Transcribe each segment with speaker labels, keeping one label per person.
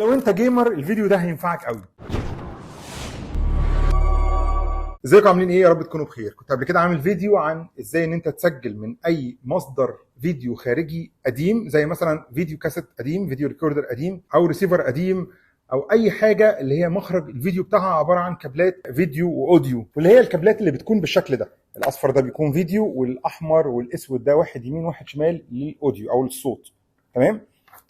Speaker 1: لو انت gamer الفيديو ده هينفعك قوي. ازيكم عاملين ايه؟ يا رب تكونوا بخير. كنت قبل كده عامل فيديو عن ازاي ان انت تسجل من اي مصدر فيديو خارجي قديم، زي مثلا فيديو كاسيت قديم، video recorder قديم، او ريسيفر قديم، او اي حاجة اللي هي مخرج الفيديو بتاعها عبارة عن كابلات فيديو و audio، واللي هي الكابلات اللي بتكون بالشكل ده. الاصفر ده بيكون فيديو، والاحمر والاسود ده واحد يمين واحد شمال لل audio او للصوت، تمام؟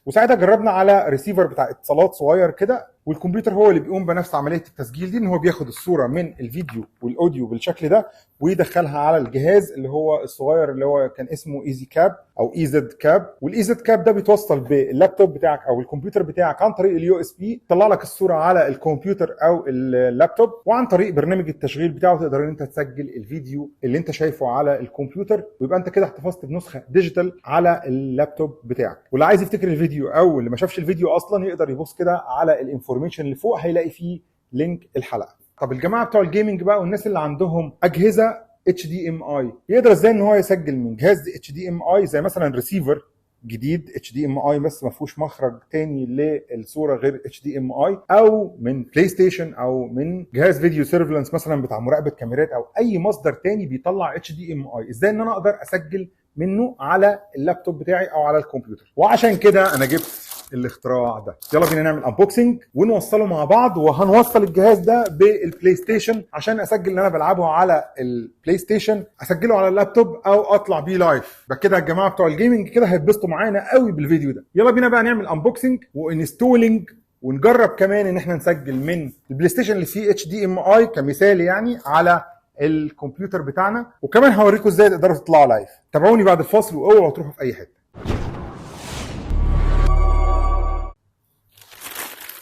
Speaker 1: وساعتها جربنا على ريسيفر بتاع اتصالات صغير كده، والكمبيوتر هو اللي بيقوم بنفس عملية التسجيل دي، ان هو بياخد الصورة من الفيديو وال audio بالشكل ده ويدخلها على الجهاز اللي هو الصغير اللي هو كان اسمه Easy Cap او EZ Cap. وال EZ Cap ده بيتوصل باللابتوب بتاعك او الكمبيوتر بتاعك عن طريق ال USB، يطلع لك الصورة على الكمبيوتر او اللابتوب، وعن طريق برنامج التشغيل بتاعه تقدر ان انت تسجل الفيديو اللي انت شايفه على الكمبيوتر، ويبقى انت كده احتفظت بنسخه digital على اللابتوب بتاعك. واللي عايز يفتكر الفيديو او اللي ما شافش الفيديو اصلا يقدر يبص كده على ال information اللي فوق، هيلاقي فيه link الحلقة. طب الجماعة بتوع ال gaming بقى والناس اللي عندهم اجهزة HDMI، يقدر ازاي ان هو يسجل من جهاز HDMI زي مثلا ريسيفر جديد HDMI بس ما فيهوش مخرج تاني للصورة غير HDMI، او من بلاي ستيشن، او من جهاز video surveillance مثلا بتاع مراقبة كاميرات، او اي مصدر تاني بيطلع HDMI، ازاي ان انا اقدر اسجل منه على اللابتوب بتاعي او على الكمبيوتر؟ وعشان كده انا جبت الاختراع ده. يلا بينا نعمل unboxing ونوصله مع بعض، وهنوصل الجهاز ده بالبلاي ستيشن عشان اسجل اللي انا بلعبه على البلاي ستيشن، اسجله على اللابتوب او اطلع بيه live. بقى كده الجماعة بتوع ال gaming كده هيتبسطوا معانا قوي بالفيديو ده. يلا بينا بقى نعمل unboxing و installing، ونجرب كمان ان احنا نسجل من البلاي ستيشن اللي فيه HDMI كمثال يعني على الكمبيوتر بتاعنا، وكمان هوريكم ازاي تقدروا تطلعوا live. تابعوني بعد الفاصل واوعوا تروحوا في اي حتة.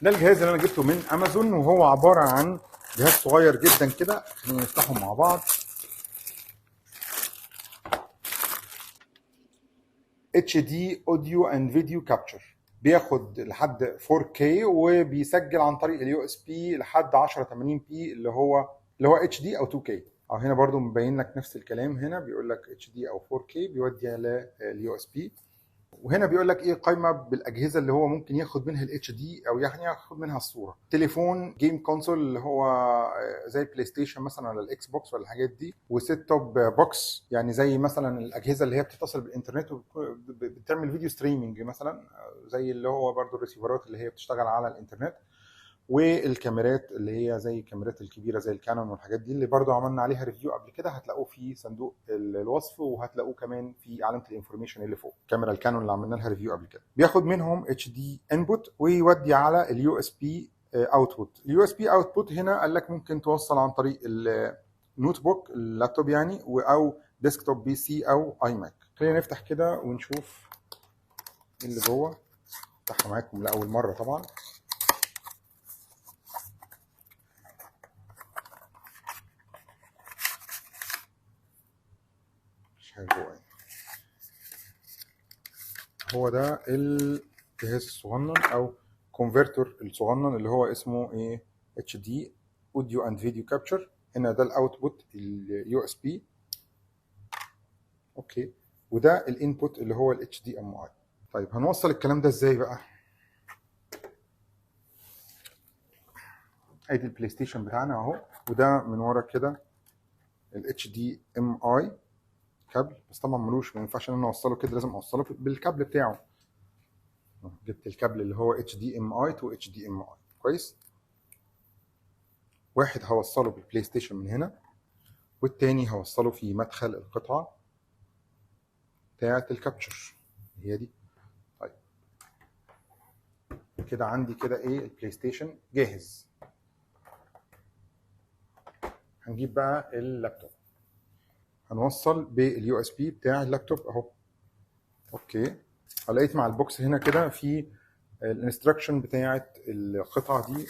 Speaker 1: ده الجهاز اللي انا جبته من امازون، وهو عبارة عن جهاز صغير جدا كده، خلينا نفتحه مع بعض. HD audio and video capture، بياخد لحد 4K وبيسجل عن طريق ال USB لحد 1080p اللي هو HD او 2K. هنا برضو مبين لك نفس الكلام، هنا بيقول لك HD او 4K بيودي على ال USB. وهنا بيقول لك ايه قايمة بالاجهزة اللي هو ممكن ياخد منها ال HD او يعني ياخد منها الصورة. تليفون، game console اللي هو زي البلاي ستيشن مثلا ولا الاكس بوكس ولا الحاجات دي، و set top box يعني زي مثلا الاجهزة اللي هي بتتصل بالانترنت وبتعمل video streaming مثلا، زي اللي هو برضو الريسيفرات اللي هي بتشتغل على الانترنت، والكاميرات اللي هي زي الكاميرات الكبيرة زي الكانون والحاجات دي اللي برضو عملنا عليها review قبل كده، هتلاقوه في صندوق الوصف وهتلاقوه كمان في علامة ال information اللي فوق، كاميرا الكانون اللي عملنا لها review قبل كده. بياخد منهم HD input ويودي على ال USB output. ال USB output هنا قال لك ممكن توصل عن طريق ال notebook اللابتوب يعني، او desktop PC او iMac. خلينا نفتح كده ونشوف ايه اللي جوه. افتحها معاكم لاول مرة طبعا. هو ده الجهاز الصغنن او converter الصغنن اللي هو اسمه ايه، HD audio and video capture. هنا ده ال output ال USB، okay، وده ال input اللي هو ال HDMI. طيب هنوصل الكلام ده ازاي بقى؟ ادي البلاي ستيشن بتاعنا اهو، وده من ورا كده ال HDMI كابل، بس طبعا ملوش، ما ينفعش ان انا اوصله كده، لازم اوصله بالكابل بتاعه. جبت الكابل اللي هو HDMI to HDMI، كويس. واحد هوصله بالبلاي ستيشن من هنا، والتاني هوصله في مدخل القطعة بتاعه ال capture هي دي. طيب كده عندي كده ايه، البلاي ستيشن جاهز. هنجيب بقى اللابتوب، هنوصل بال USB بتاع اللابتوب اهو. okay، لقيت مع ال box هنا كده في ال instruction بتاعه القطعة دي،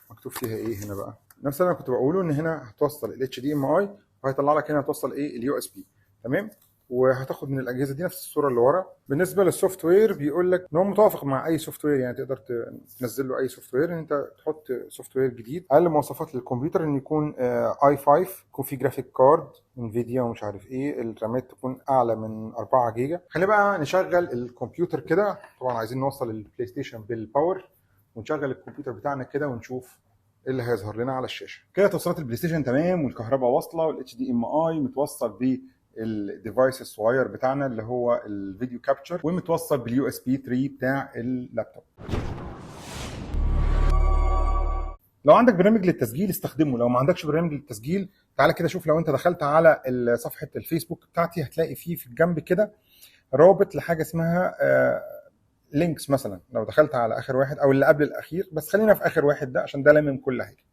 Speaker 1: مكتوب فيها ايه هنا بقى؟ نفس اللي انا كنت بقوله، ان هنا هتوصل ال HDMI وهيطلع لك هنا هتوصل ايه ال USB، تمام؟ وهتاخد من الاجهزة دي نفس الصورة اللي ورا. بالنسبة لل software بيقول لك ان هو متوافق مع اي software، يعني تقدر تنزل له اي software، ان انت تحط software جديد. اقل مواصفات للكمبيوتر ان يكون i5، يكون في graphic card انفيديا ومش عارف ايه، الرامات تكون اعلى من 4 جيجا. خلينا بقى نشغل الكمبيوتر كده. طبعا عايزين نوصل البلاي ستيشن بال power ونشغل الكمبيوتر بتاعنا كده ونشوف ايه اللي هيظهر لنا على الشاشة. كده توصيلات البلاي ستيشن تمام، والكهرباء واصله، وال HDMI متوصل بال device الصغير بتاعنا اللي هو ال video capture، ومتوصل بال USB 3 بتاع اللابتوب. لو عندك برنامج للتسجيل استخدمه، لو ما عندكش برنامج للتسجيل تعالى كده شوف، لو انت دخلت على صفحة الفيسبوك بتاعتي هتلاقي فيه في الجنب كده رابط لحاجة اسمها links مثلا. لو دخلت على اخر واحد او اللي قبل الاخير، بس خلينا في اخر واحد ده عشان ده لامم كل حاجة.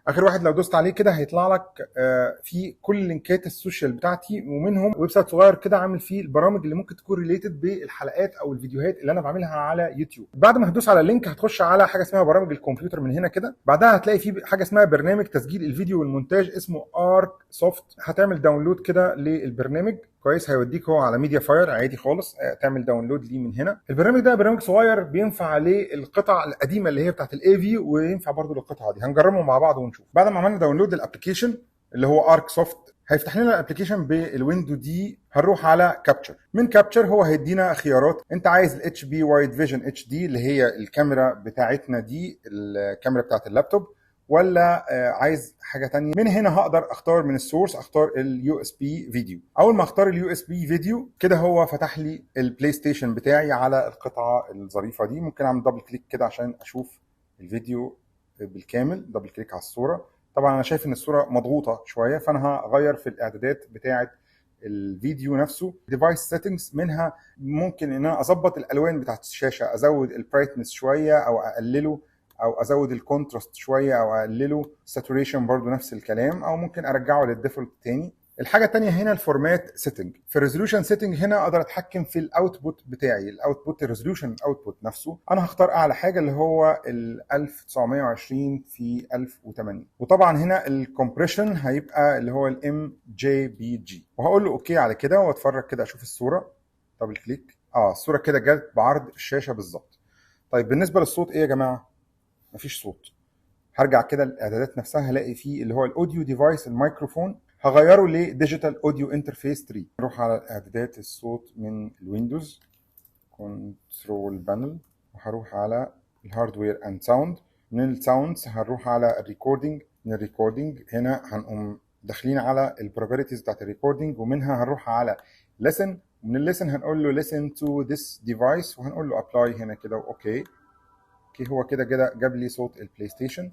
Speaker 1: اخر واحد لو دوست عليه كده هيطلع لك في كل لينكات ال social بتاعتي، ومنهم website صغير كده عامل فيه البرامج اللي ممكن تكون related بالحلقات او الفيديوهات اللي انا بعملها على يوتيوب. بعد ما هتدوس على ال link هتخش على حاجة اسمها برامج الكمبيوتر من هنا كده، بعدها هتلاقي فيه حاجة اسمها برنامج تسجيل الفيديو والمونتاج اسمه ArcSoft. هتعمل download كده للبرنامج كويس، هيوديك هو على MediaFire عادي خالص، تعمل download ليه من هنا. البرنامج ده برنامج صغير بينفع للقطع القديمة اللي هي بتاعت ال AV، وينفع برضو للقطعه دي، هنجربه مع بعض ونشوف. بعد ما عملنا download لل application اللي هو ArcSoft، هيفتح لنا ال application بال window دي. هنروح على capture، من capture هو هيدينا خيارات، انت عايز ال HP Wide Vision HD اللي هي الكاميرا بتاعتنا دي، الكاميرا بتاعت اللابتوب، ولا عايز حاجة تانية. من هنا هقدر اختار من ال source، اختار ال USB video. اول ما اختار ال USB video كده هو فتح لي البلاي ستيشن بتاعي على القطعة الظريفة دي. ممكن اعمل double click كده عشان اشوف الفيديو بالكامل، double click على الصورة. طبعا انا شايف ان الصورة مضغوطه شوية، فانا هغير في الاعدادات بتاعه الفيديو نفسه. device settings، منها ممكن ان انا اظبط الالوان بتاعه الشاشة، ازود ال brightness شوية او اقلله، او ازود ال contrast شوية او اقلله، saturation برضو نفس الكلام، او ممكن ارجعه لل default تاني. الحاجة الثانية هنا ال format setting. في ال resolution setting هنا اقدر اتحكم في ال output بتاعي، ال output ال resolution output نفسه. انا هختار اعلى حاجة اللي هو ال 1920 في 1080، وطبعا هنا ال compression هيبقى اللي هو ال MJPG، وهقول له okay على كده، واتفرج كده اشوف الصورة. double click، الصورة كده جت بعرض الشاشة بالظبط. طيب بالنسبة للصوت ايه يا جماعة؟ مفيش صوت. هرجع كده للاعدادات نفسها، هلاقي فيه اللي هو ال audio device الميكروفون، هغيره ل digital audio interface 3. نروح على اعدادات الصوت من ال Windows control panel، وهروح على ال hardware and sound. من ال sounds هنروح على ال recording، من ال recording هنا هنقوم داخلين على ال properties بتاعت ال recording، ومنها هنروح على listen، ومن ال listen هنقول له listen to this device، وهنقول له apply هنا كده و okay. okay، هو كده كده جاب لي صوت البلاي ستيشن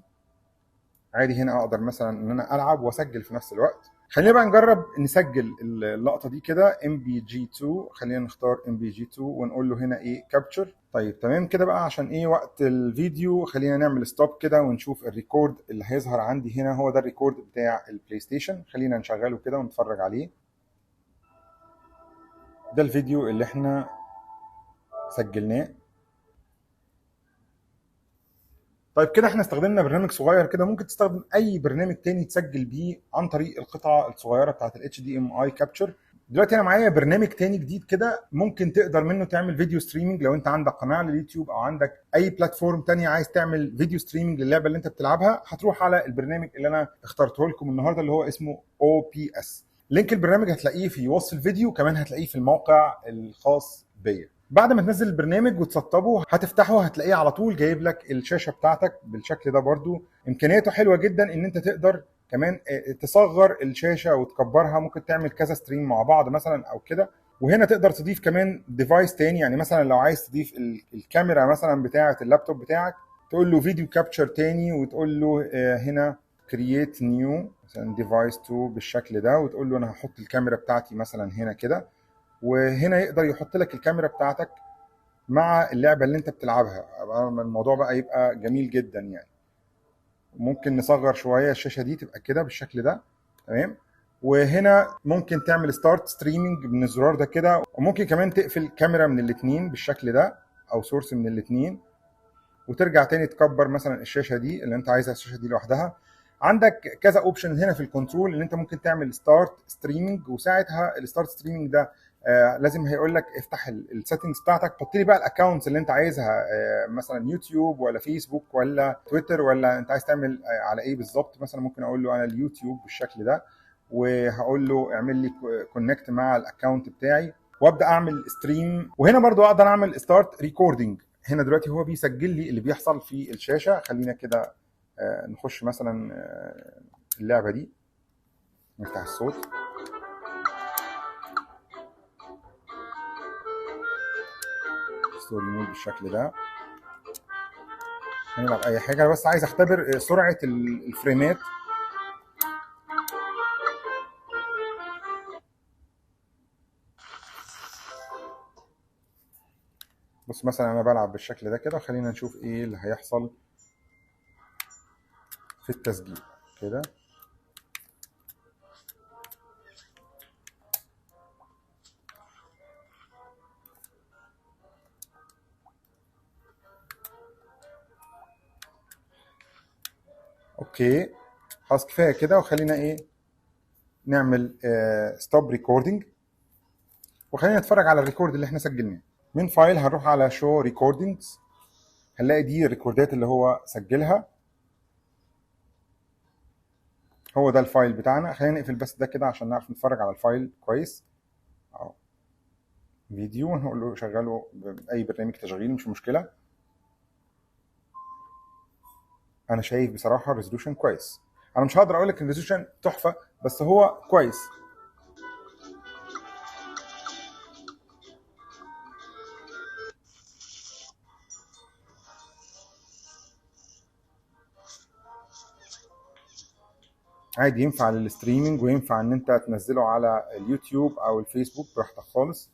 Speaker 1: عادي. هنا اقدر مثلا ان انا العب واسجل في نفس الوقت. خلينا بقى نجرب نسجل اللقطة دي كده MPG 2. خلينا نختار MPG 2 ونقول له هنا ايه capture. طيب تمام كده بقى، عشان ايه وقت الفيديو خلينا نعمل stop كده ونشوف ال record اللي هيظهر عندي هنا. هو ده ال record بتاع البلاي ستيشن، خلينا نشغله كده ونتفرج عليه. ده الفيديو اللي احنا سجلناه. طيب كده احنا استخدمنا برنامج صغير كده، ممكن تستخدم اي برنامج تاني تسجل بيه عن طريق القطعة الصغيرة بتاعت ال HDMI capture. دلوقتي انا معايا برنامج تاني جديد كده ممكن تقدر منه تعمل video streaming لو انت عندك قناة على اليوتيوب او عندك اي platform تانية عايز تعمل video streaming للعبة اللي انت بتلعبها. هتروح على البرنامج اللي انا اخترته لكم النهارده اللي هو اسمه OBS. link البرنامج هتلاقيه في وصف الفيديو، كمان هتلاقيه في الموقع الخاص بيا. بعد ما تنزل البرنامج وتسطبه هتفتحه، هتلاقيه على طول جايب لك الشاشة بتاعتك بالشكل ده. برضو امكانياته حلوة جدا ان انت تقدر كمان تصغر الشاشة وتكبرها، ممكن تعمل كذا stream مع بعض مثلا او كده. وهنا تقدر تضيف كمان device تاني، يعني مثلا لو عايز تضيف الكاميرا مثلا بتاعه اللابتوب بتاعك تقول له video capture تاني، وتقول له هنا create new مثلا device 2 بالشكل ده، وتقول له انا هحط الكاميرا بتاعتي مثلا هنا كده. وهنا يقدر يحط لك الكاميرا بتاعتك مع اللعبة اللي انت بتلعبها. الموضوع بقى يبقى جميل جدا يعني. ممكن نصغر شوية الشاشة دي تبقى كده بالشكل ده، تمام. وهنا ممكن تعمل start streaming من الزرار ده كده، وممكن كمان تقفل كاميرا من الاثنين بالشكل ده او source من الاثنين، وترجع تاني تكبر مثلا الشاشة دي اللي انت عايزها، الشاشة دي لوحدها. عندك كذا option هنا في ال control ان انت ممكن تعمل start streaming، وساعتها ال start streaming ده لازم هيقول لك افتح ال settings بتاعتك، حط لي بقى ال accounts اللي انت عايزها، مثلا يوتيوب ولا فيسبوك ولا تويتر، ولا انت عايز تعمل على ايه بالظبط. مثلا ممكن اقول له انا اليوتيوب بالشكل ده، وهقول له اعمل لي connect مع ال account بتاعي، وابدا اعمل stream. وهنا برضو اقدر اعمل start recording. هنا دلوقتي هو بيسجل لي اللي بيحصل في الشاشة. خلينا كده نخش مثلا اللعبة دي، نفتح الصوت. story mode بالشكل ده. هنلعب اي حاجة، بس عايز اختبر سرعة الفريمات. بص مثلا انا بلعب بالشكل ده كده، خلينا نشوف ايه اللي هيحصل في التسجيل كده. okay خلاص كفاية كده، وخلينا ايه نعمل stop recording، وخلينا نتفرج على ال record اللي احنا سجلناه. من file هنروح على show recordings، هنلاقي دي الريكوردات اللي هو سجلها، هو ده ال file بتاعنا. خلينا نقفل بس ده كده عشان نعرف نتفرج على ال file كويس. اهو فيديو، هنقول له شغله باي برنامج تشغيل مش مشكلة. انا شايف بصراحة ال resolution كويس، انا مش هقدر اقول لك ال resolution تحفة، بس هو كويس. عادي ينفع لل streaming، وينفع ان انت تنزله على اليوتيوب او الفيسبوك براحتك خالص.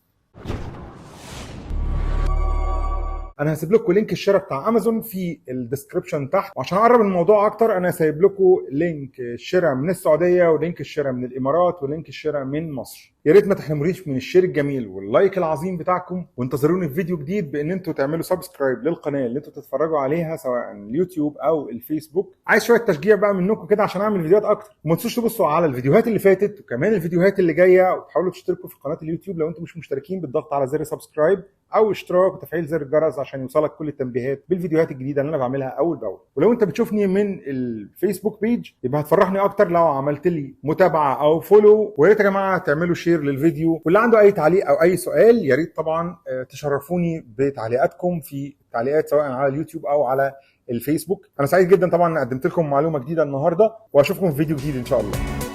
Speaker 1: انا هسيب لكم link الشراء بتاع امازون في ال description تحت، وعشان اقرب الموضوع اكتر انا سايب لكم link الشراء من السعودية، و link الشراء من الامارات، و link الشراء من مصر. يا ريت ما تحرمونيش من ال share الجميل وال like العظيم بتاعكم، وانتظروني في فيديو جديد بان انتوا تعملوا subscribe للقناة اللي انتوا تتفرجوا عليها سواء اليوتيوب او الفيسبوك. عايز شوية تشجيع بقى منكم كده عشان اعمل فيديوهات اكتر، وما تنسوش تبصوا على الفيديوهات اللي فاتت وكمان الفيديوهات اللي جاية، وتحاولوا تشتركوا في قناة اليوتيوب لو انتوا مش مشتركين بالضغط على زر subscribe او اشتراك وتفعيل زر الجرس عشان يوصلك كل التنبيهات بالفيديوهات الجديدة اللي انا بعملها اول باول. ولو انت بتشوفني من الفيسبوك page يبقى هتفرحني اكتر لو عملت لي متابعه او follow. ويا ريت يا جماعة تعملوا share للفيديو، واللي عنده اي تعليق او اي سؤال يا ريت طبعا تشرفوني بتعليقاتكم في التعليقات سواء على اليوتيوب او على الفيسبوك. انا سعيد جدا طبعا ان قدمت لكم معلومة جديدة النهارده، واشوفكم في فيديو جديد ان شاء الله.